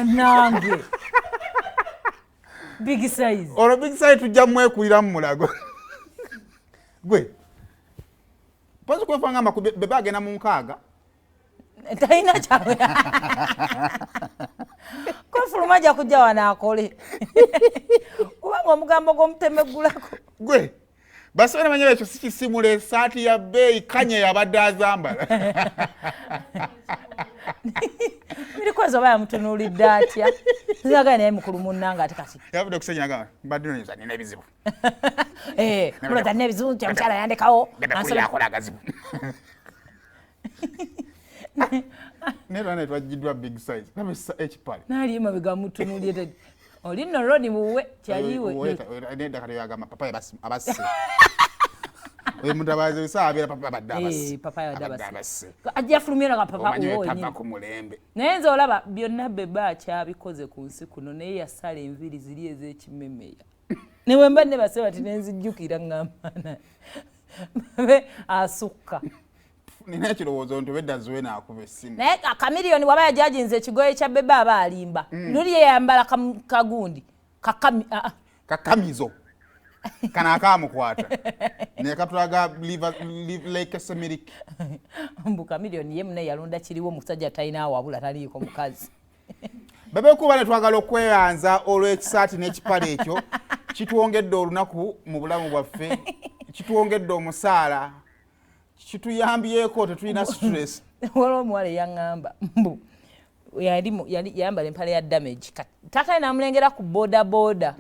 Nange big size. Olwo big size tujja mwekulira mu mulago. Gwe pozi kwefa ngamba bebe agenda mu 6. Talina kyawe. Kwefuluma ajja kujja wano akole. Kubanga omugambo gw'omutemegulako. Gwe basobola manya ekyo si kisimula esaati ya bbeeyi kanye yabadde azambala. Birikwezi oba yamutunuulidde atya? Nzagala naye mukulu munnange ate kati. Yavudde okusenya agamba mbadde noyinza nina ebizibu. Mulota nina ebizibu nti omukyala yandekawo. Akola agazibu. Naye lwana twajjiddwa big size. Laba ekipale. Naali emabega mutunuulidde. Oli nno Roni muwe kyaliwe. Nedda kati yagamba papa abasse. Oyo mutabazi ebisaawa abeera papa abadde abasse. Papa yabadde abasse. Ajja fulumira nga papa owo tava ku mulembe. Naye nze olaba byonna Bebe akyabikoze ku nsi kuno naye yasala enviiri ziri ez'ekimemeya. Ne bwe mba nebase bati ne nzijjukira ŋŋamba Bebe asukka. Nina ekirowoozo nti obedda Zuena akuba essimu. Naye Chameleone bw'aba yajajinze ekigoye kya Bebe aba alimba. Luli ye yambala kagundi. Kakamizo. Kana akamukwata. Ne katulaga like semirik. Mbu Chameleone ye munne yalonda kiriwo omusajja talina awabula taliiko mukazi. Bebe kuba ne twagala okweyanza olw'ekisaati n'ekipale ekyo kitwongedde olunaku mu bulamu bwaffe, kitwongedde omusaala, kituyambyeko tetulina stress. Waliwo omuwala eyaŋŋamba mbu yayambala empale ya damage. Taata ye n'amulengera ku boda boda.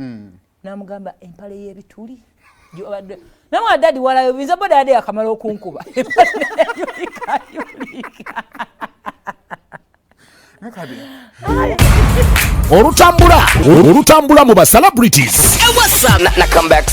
N'amugamba empale y'ebituli. Namwa dadi walayo binza boda yadde yakamala okunkuba. Empale yulika. Olutambula mu ba celebrities. Hey, what's up? Na come back.